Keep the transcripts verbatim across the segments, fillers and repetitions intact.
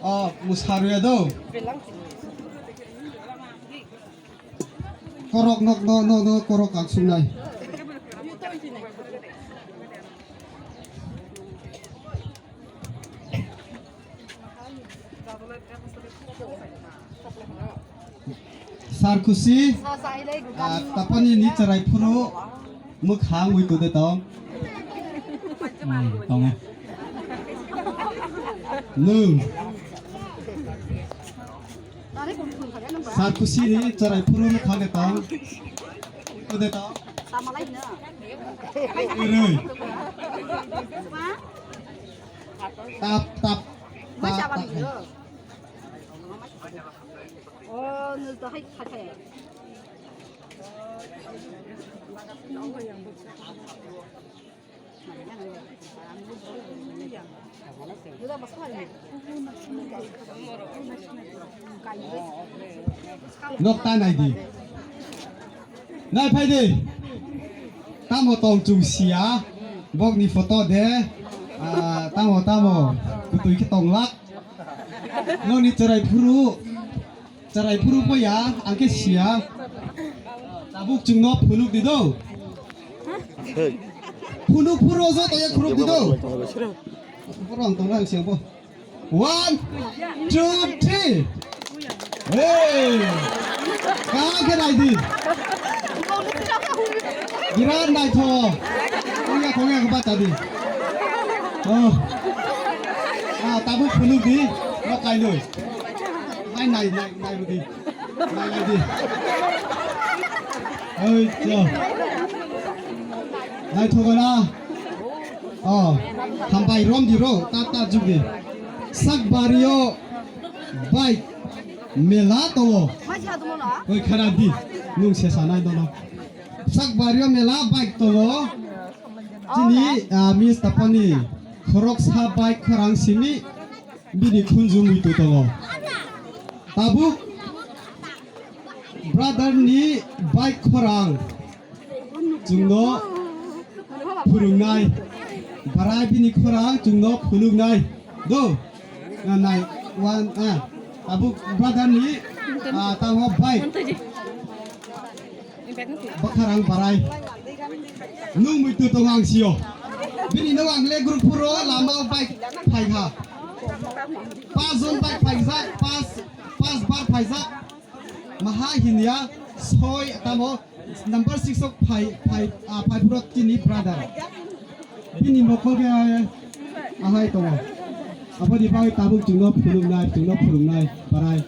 O, mwsarwi do. Korok nok no, no, no, korok ang sungnai. Sar Khusi, ah, Tapani ni chwrai phuru mwkhang wi kude tong. Hmm, tongo. Nwng. Sar Khusi ni chwrai phuru mwkhang de tong. Kude tong. Kwrwi. Tap, tap, tap, tap. Oh, nul to hai khathai. Nok ta nai di. Nai phai di. Tamo tong chung sia. Bok ni photo de. Ah, tamo, tamo. Kutui khe tong lak. Nokni chwrai phuru, chwrai phuru poya, ang khe sia. Tabuk chwngno phunuk di do. Phunuk phuru joto ya khuruk di do. Phuru ang tongnai ang siang bo. One, two, three. Hey! Kaham khe nai di. Birat naithok. Ongya khongya khe bacha di. Oh. Ah, tabuk phunuk di. Nok kainwi. Nai, nai, nai, nai di. Nai, nai di. Oi, cho. Naithok na. Oh, hambai rom di ro, ta, ta juk di. Sakbario bike mela tongo. Oi, khana di. Nung se sanai dono. Sakbario mela bike tongo. Chini, ah, Miss Tapani khoroksa bike khorang simi bini khunju muitu tongo. Tabuk brother ni bike khorang chwngno phwrwngnai. Barai bini khorang chwngno phunuknai. Do. Na nai. One, ah. Tabuk brother ni, ah, tango bike. Bwkharang barai. Nung muitu tongo ang sio. Bini no ang le group phuro lama o bike phaikha. Pas jon bike phaijak, pas, pas bar phaijak. Maha hinya soi tamo number six o phai, phai, ah, phai phuro tini brother. Bini mokol ke ahai tongo. Aboni bagwi tabuk chwngno phunuknai, chwngno phunuknai, barai.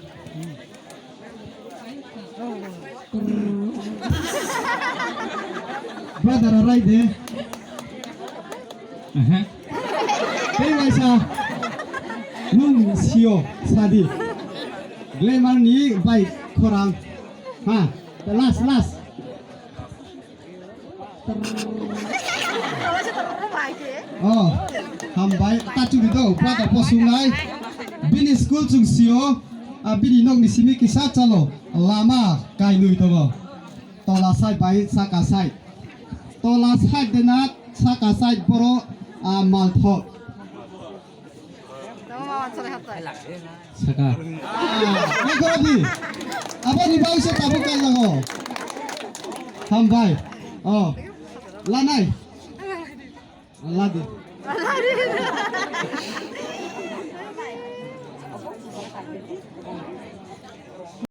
Brother, arai de. Aha. Tei waisa. Nung sio, sadi. Glamour ni bike khorang. Ha, the last, last. Oh, hambai, ta churi do, brother posungnai. Bini school chwng sio, ah, bini nokni simi kisa chalo, lama kainwi tongo. Tola side bai saka side. Tola side de na saka side boro, ah, malthok. Saka. Ah, nang khorok di. Abo ni bagwi se tabuk kai lago. Hambai. Oh. Lanai. Ladi.